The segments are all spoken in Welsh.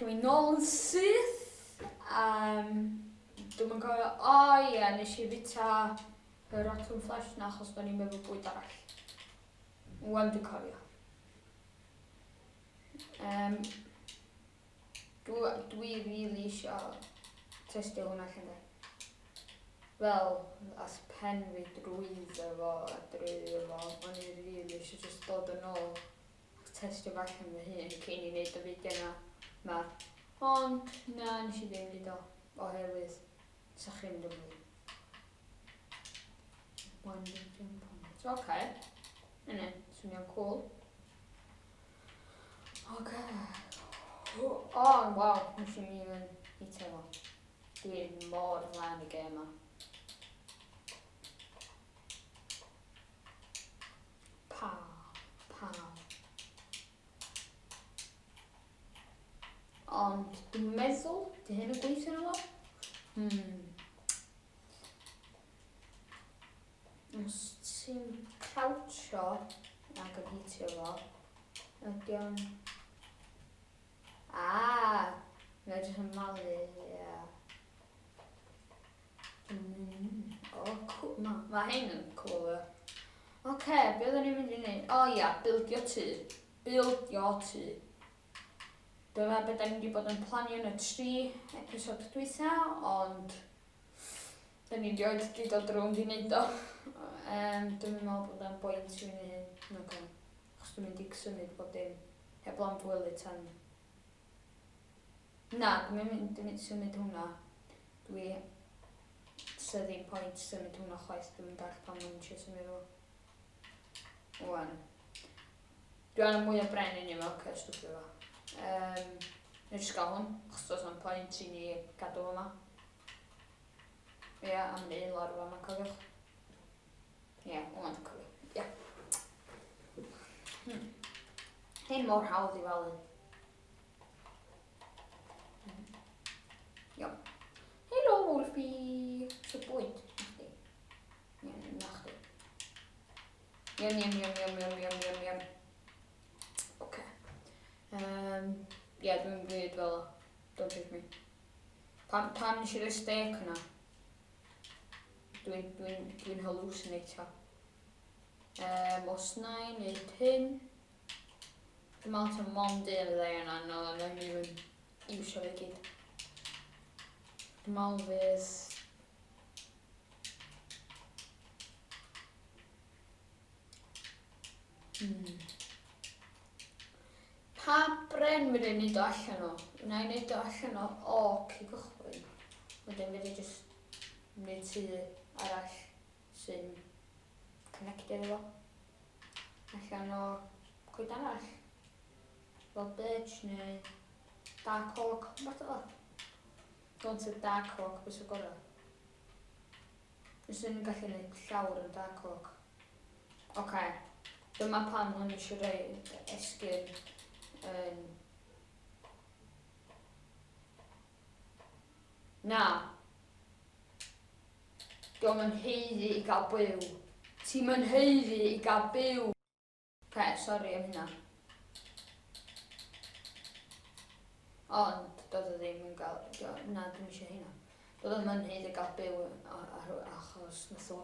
Dwi'n nôl yn syth. Um, Dwi'm yn cofio... O oh, ie, nes i fita y rotten flesh na achos do'n i'n meddwl bwyd arall. Wan dwi'n cofio. Um, dwi, dwi really isio testio hwnna allan de. Fel, as pen fi drwyddo fo a drwyddo fo, o'n i really eisiau just dod yn ôl a testio fo allan fy hun cyn i wneud y fideo na. Ma. Ond, na, nes i ddim wneud o, oherwydd sa chi'n mynd yn fwy. One big jump on it. Oce. Yna, swnio'n cool. Oce. O, oh, waw, nes i'm even hitio fo. Dwi'n mor dda yn y gêm ma. Pow, pow. Ond dwi'n meddwl, di hyn yn gweithio yn fo? Hmm. Os ti'n crouchio ac yn hitio fo, ydy o'n... Ah! Mae jyst yn malu, ie. Mm. O, oh, cool. Ma, ma hyn yn cool, ie. Oce, okay, be oedden ni'n mynd i wneud? O oh, ia, bildio tŷ. Bildio tŷ. Dyma beth da ni wedi bod yn planio yn y tri episod dwytha, ond da ni rioed wedi dod rownd i wneud o. Um, dwi'n meddwl bod o'n boint i wneud hyn. Okay. Achos dwi'n mynd i symud bob dim. Heblaw am fy tan... Na, dwi'n mynd, dwi'n mynd symud hwnna. Dwi... Sa ddim pwynt symud hwnna chwaith, dwi'n mynd all pam mae'n eisiau symud fo. Wan. Dwi angen mwy o bren i ni fo, oce, stwffio fo. Um, Neu jyst gael hwn, achos does na'm pwynt i ni gadw fo yma. Ie, yeah, am un lawr fo yma, cofiwch. Ie, yeah, wan dwi'n cofio. Ie. Yeah. Hmm. Hyn mor hawdd i falu. Hmm. Iawn. Helo, Wolfie! Sut bwyd? Na chdi. Ie, na chdi. Yum, yum, yum, yum, yum, yum, yum, yum. Oce. Um, ie, yeah, dwi'n gwneud fel o. Don't judge me. Pam, pam nes i roi steak yna? Dwi'n dwi, dwi hallucinatio. Um, os na i wneud hyn, dwi'n meddwl ta mond un fyddai yna, no, na i even iwsio fe gyd. Dwi'n meddwl fydd Hmm. Pa bren fydda i'n neud o allan o? Wna i neud o allan o oak i gychwyn. Wedyn fydda i jyst wneud tŷ arall sy'n connected efo. Allan o coed arall. Fel birch neu dark oak, rhywbeth fel Don't say dark oak, beth sy'n gorau? Fyswn i'n gallu gwneud llawr yn dark oak. Oce. Dyma pam o'n i eisiau rhoi esgyrn yn... Na. Dio'm yn haeddu i gael byw. Ti'm yn haeddu i gael byw! Oce, sori am hynna. Ond, doedd o ddim yn gael... Na, dwi'm eisiau hynna. Doedd o ddim yn haeddu gael byw achos nath o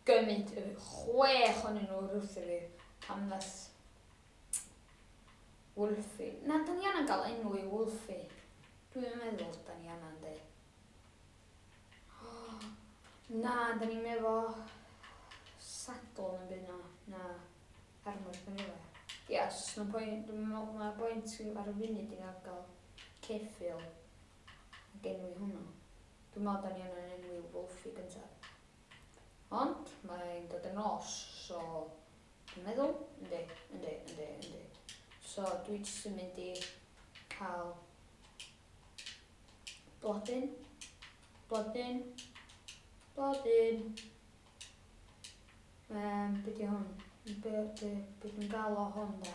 gymryd y chwech ohonyn nhw wrtho fi pan nath Wolfie... Na, da ni angen gael enw i Wolfie. Dwi'n meddwl da ni angen, de. Na, da ni'n efo saddle yn byd na. Na, armor gan efo. Yes, mae'n pwynt, dwi'n meddwl mae'n bwynt ar y funud i gael ceffyl ac enwi hwnnw. Dwi'n meddwl da ni angen enwi Wolfie gyntaf. Ond, mae'n dod yn nos, so dwi'n meddwl, yndi, yndi, yndi, yndi. So, dwi jyst yn mynd i cael Blodyn. Blodyn. Blodyn. Um, be di hwn? Be, be, be dwi'n gael o hwn da?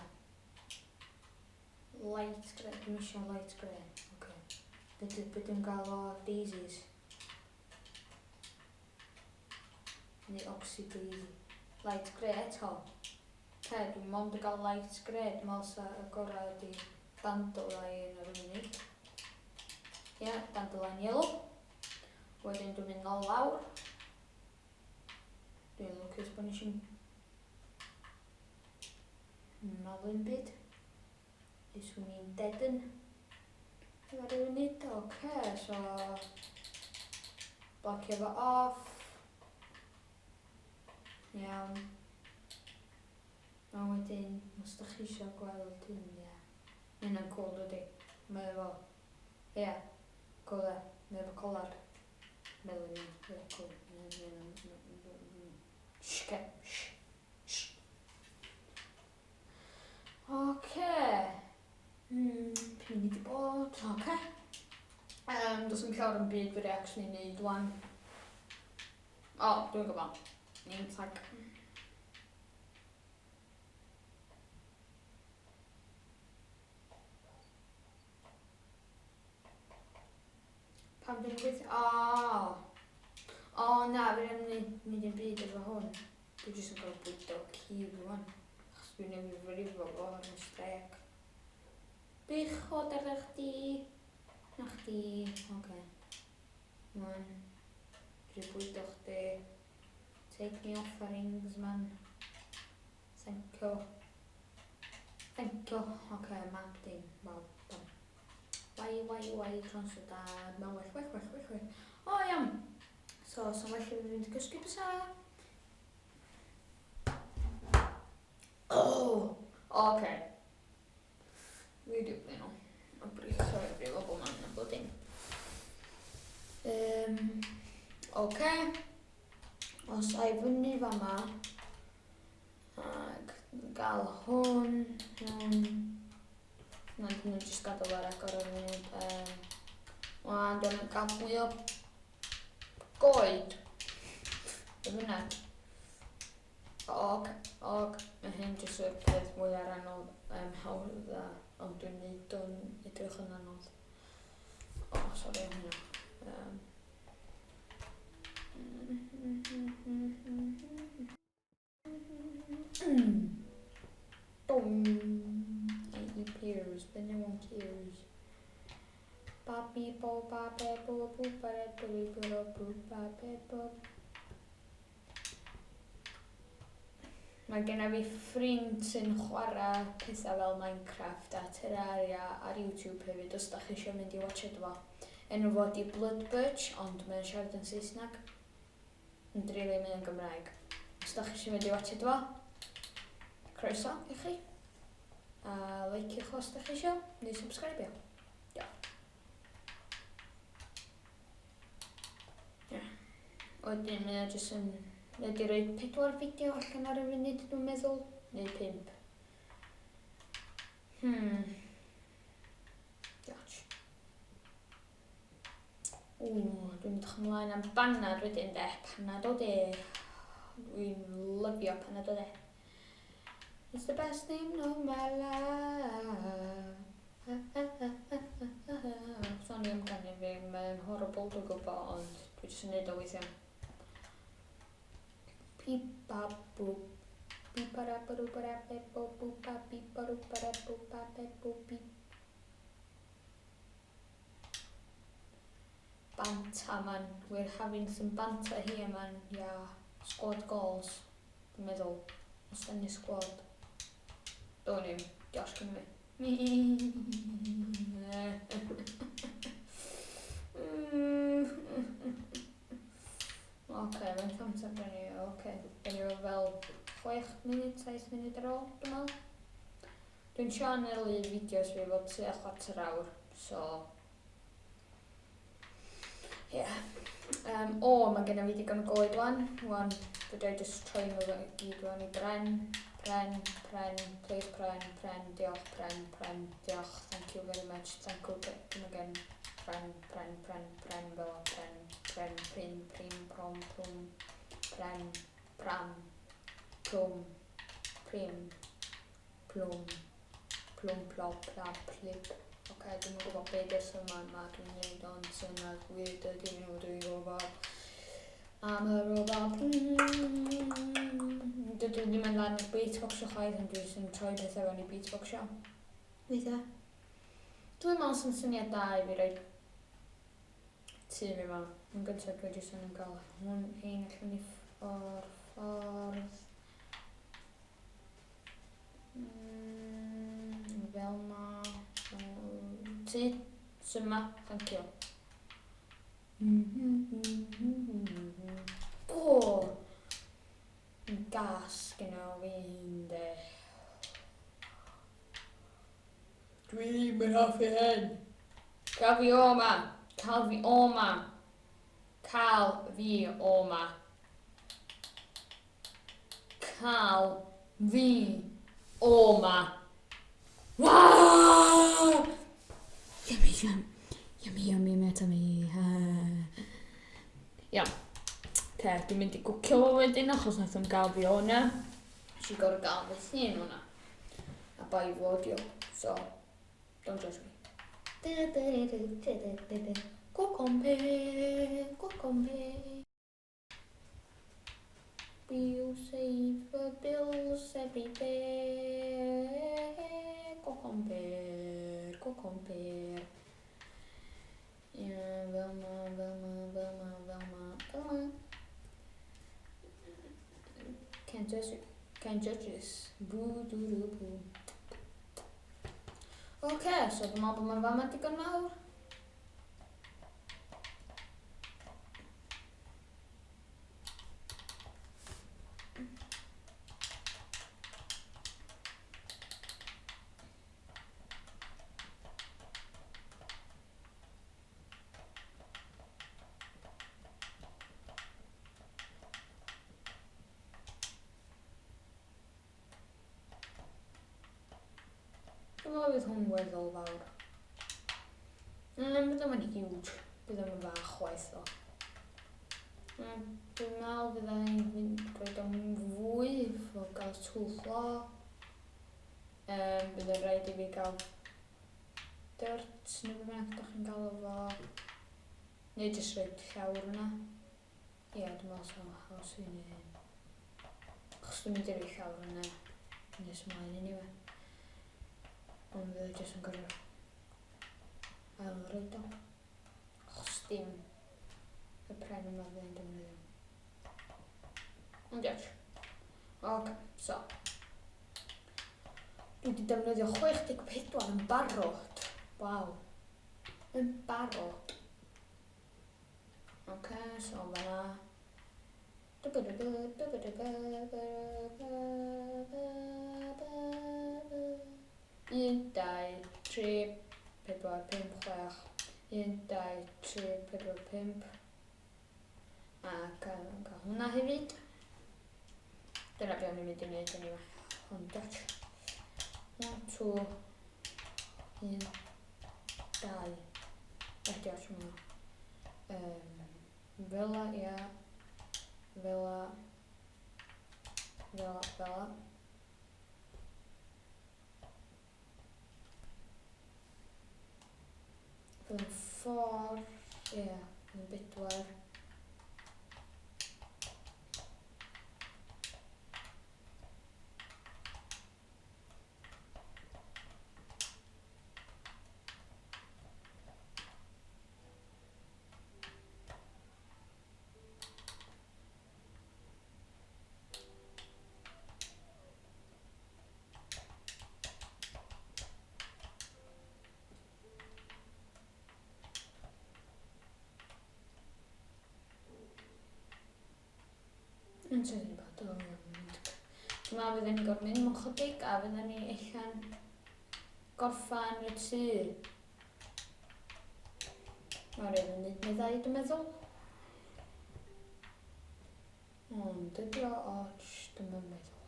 Light grey. Dwi'n eisiau light grey. Okay. Be, be dwi'n gael o daisies? Neu oxy daisy. Light grey eto. Pe, dwi'n mond yn gael light grey. Dwi'n meddwl sa y gorau ydi dandelion ar y funud. Ie, yeah, dandelion yellow. Wedyn dwi'n mynd nôl lawr. Dwi'n lwcus bod nes i'n malu'n byd. Neu swn i'n dead yn. Ar y funud, oce, okay, so blocio fo off. Iawn. A wedyn, os da chi eisiau gweld hyn, ie. Mae hynna'n cool, dydy. Mae efo, ie, yeah, cool e. Mae efo colar melyn, ie, yeah, cool. Shh, ce, shh, shh. Oce. Pum munud i bod, oce. Does dim llawer yn byd fedra i actually neud wan. O, dwi'n gwybod. Name tag. Pam dwi'n gweithio? O! O na, fi ddim yn neud dim byd efo hwn. Dwi jyst yn cael bwydo ci fi wan. Achos dwi'n newydd frifo fo ar mistake. Bechod ar chdi. Na chdi. Oce. Okay. Wan. Dwi bwydo chdi. Take me offerings, man. Thank you. Thank you. Oce, okay, map dim. Waw, done. Why, why, why, transfer dad. Mae'n well, well, well, well, well. O, iawn. So, so well i fi fynd i gysgu bysa. Oh, oce. Okay. Fi di blino. Mae'n brif, sorry, brif o bob man yn bod dim. Oce. Os ai fyny fama, ac gael hwn, hwn. Na, dwi'n mynd jyst gadael ar agor ar funud. Wan, dwi'n gael mwy o goed. Be bynnag. Og, og, mae hyn jyst y peth mwyaf anodd, hawdd, a, ond dwi'n neud o'n edrych yn anodd. O, oh, sori am hynna. Dong. I eat pears, but no one cares. Ba bi bo ba be bo bu ba re bu li bu ro bu ba be bo. Mae genna fi ffrind sy'n chwarae pethau fel Minecraft a Terraria ar YouTube hefyd os da chi eisiau mynd i watchad fo. Enw fo ydi Bloodbirch ond mae'n siarad yn Saesneg. Ond rili mae o'n Gymraeg. Os da chi eisiau mynd i watchad fo, croeso i chi. A liciwch os da chi eisiau, neu subscribio. Diolch. Ie. Wedyn mae o jyst yn... Mae wedi rhoi pedwar fideo allan ar y funud, dwi'n meddwl. Neu pump. Diolch. Ww, dwi'n edrych ymlaen am banad wedyn de. Panad o de. Dwi'n lyfio panad o de. It's the best thing of my life. Sori am ganu fi, mae'n horrible dwi'n gwybod, ond dwi jyst yn neud o weithiau. Pip ba bwp. Pip ba ra ba ba ra be bo bw ba bip ba rw ba ra bw ba be bo bip. Banta man, we're having some banter here man, yeah. Squad goals, dwi'n meddwl. Os da ni squad. Don't even, Josh gynnu fi. Oce, faint amser da ni? Oce, da ni fel 6 munud, 7 munud ar ôl, dwi'n meddwl. Dwi'n trio anelu fideos fi fod tua chwarter awr, so... Ie. Yeah. O, mae genna fi digon o goed wan. Wan, fedra i jyst troi nhw i gyd wan i bren. Pren, pren, please pren, pren, diolch, pren, pren, diolch, thank you very much, thank you, come again, pren, pren, pren, pren, fel pren, pren, prin, prin, prom, plwm, pren, pram, plwm, prim, plwm, plwm, plop, plap, plip. Oce, okay, dwi'n gwybod be di'r syma yma dwi'n neud, ond syma weird ydy nhw, dwi'n gwybod. Am y robot. Dydw i ddim yn lan i'r beatboxio chwaith, ond dwi jyst yn troi pethau fewn i beatboxio. Weithiau. Dwi'n meddwl sy'n syniad da i fi roi... tŷ mi ma. Yn gyntaf dwi jyst angen cael hwn hein allan i o'r ffordd. Fel ma. Tŷ, syma, thank you. O! Gas gyda fi de. Dwi ddim yn hoffi hyn. Cael fi o ma. Cael fi o ma. Cael fi o ma. Cael fi o ma. Waaah! Yummy, yum. Yummy, yummy, mate, yummy. Iawn. Ce, dwi'n mynd i gwcio fo wedyn achos nath o'n gael fi o na. Nes i gorau gael fy hun o'na. A bai fo di o. So, don't judge me. Gwcompe, gwcompe. We'll save the bills every day. Go compare, go compare. Yeah, fel ma, fel ma, fel ma, fel ma, fel ma. Can't judge, can't judge this. Boo, doo, doo, boo. Oce, so dwi'n meddwl bod mae'n fama digon mawr. Dwi'n meddwl fydd hwn weddol fawr. Bydd o'n huge. Bydd o'n fach chwaith o. Dwi'n meddwl fydda i'n mynd rhaid o'n fwy o gael twll o. Bydd yn rhaid i fi gael dirt neu beth bynnag ydych chi'n gael o fo. Neu jyst rhaid llawr yna. Ie, dwi'n meddwl sa'n haws i wneud hyn. Achos dwi'n mynd i roi llawr yna nes ymlaen anyway. Ond fydd o jyst yn gorfod ail roed o. Achos dim y pren yma fydd yn defnyddio. Ond diolch. Oce, so. Dwi wedi defnyddio 64 yn barod. Waw. Yn barod. Oce, so fanna. Un, dau, tri, pedwar, pump, chwech. Un, dau, tri, pedwar, pump. A cael, cael hwnna hefyd. Dyna be o'n i'n mynd i wneud anyway. Ond dot. 1, 2, 1, 2. Ydy os ma. Fela, ia. Fela. Fela, fela. Bydd yn ffordd, ie, yn bedwar. Yn tynnu bod o'n mynd. Dwi'n meddwl fydden ni'n gorfod mynd mewn chydig a fydden ni allan gorffan y tŷ. Mae'n rhaid yn neu ddau, dwi'n meddwl. Ond dydy o ots, dwi'm yn meddwl.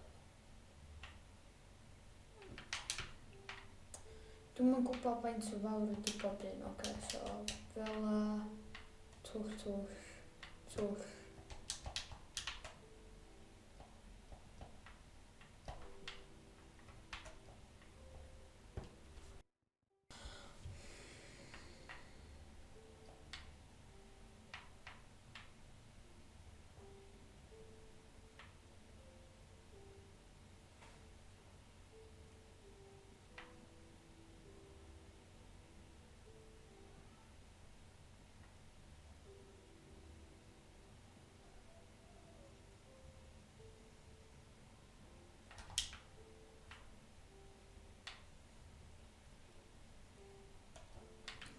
Dwi'm yn gwybod faint o fawr ydy bob un. Oce, so fel a twll, twll, twll.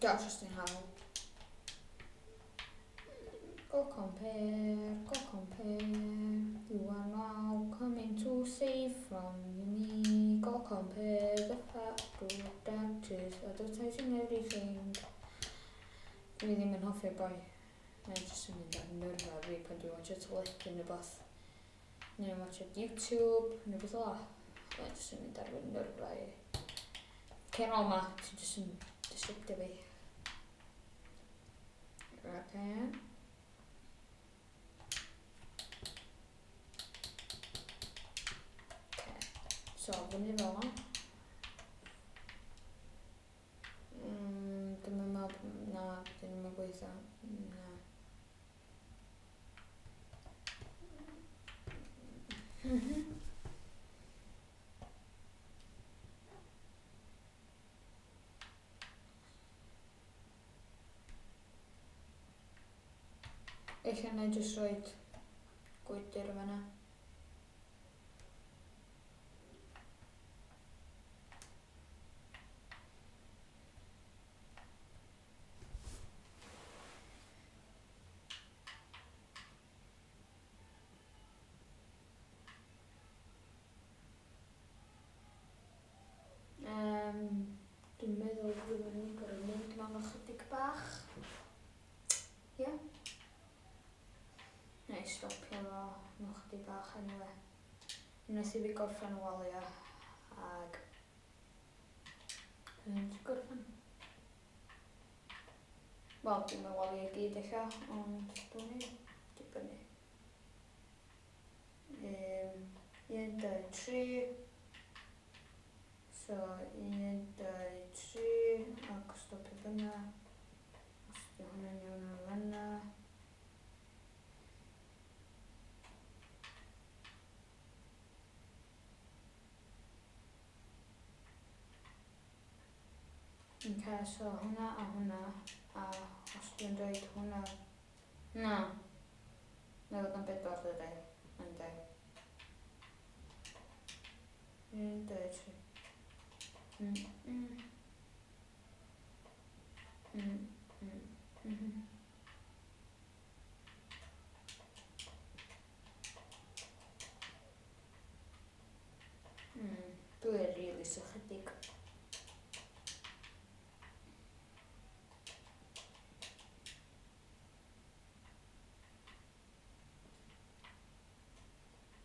Diolch os ti'n hawdd. Go compare, go compare. You are now coming to save from me. Go compare the fact is advertising everything. Dwi ddim yn hoffi'r boi. Mae jyst yn mynd ar nyrfa fi pan dwi'n watcha teledu neu beth. Neu'n watcha YouTube neu beth ola. Mae jyst yn mynd ar fy nyrfa i. Cer ôl ma, ti jyst yn disruptio fi. Okay. Okay. So, fyny fel yma. Dwi'm yn meddwl, na, dyn nhw'n gweithio, na. Ella na i jyst roed gwydr yn fanna. Um, dwi'n meddwl fyddwn ni'n gorfod mynd mewn ychydig bach. Ie. Yeah. Neu stopio fo mewn chydig bach anyway. Unwaith i fi gorffen y waliau ag yn gorffen. Wel, dim y waliau i gyd ella, ond dwi'n ni dibynnu. Um, 1, 2, 3. So, 1, 2, 3, ac stopio fyna. Os di hwnna'n iawn ar fyna. Ok, so hwnna a hwnna, a os dwi'n dweud hwnna... Na. Na fod yn bedwar dydy. Yndi. Un, dau, tri. Dwi'n rili sychedig.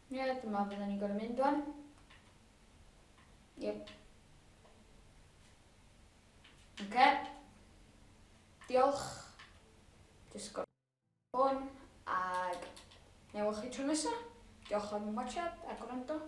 Ie, yeah, dyma fydden ni'n gorau mynd wan. Yep. Oce. Diolch. Jyst gorau hwn, ag newch chi tro nesa. Diolch am watchad a gwrando.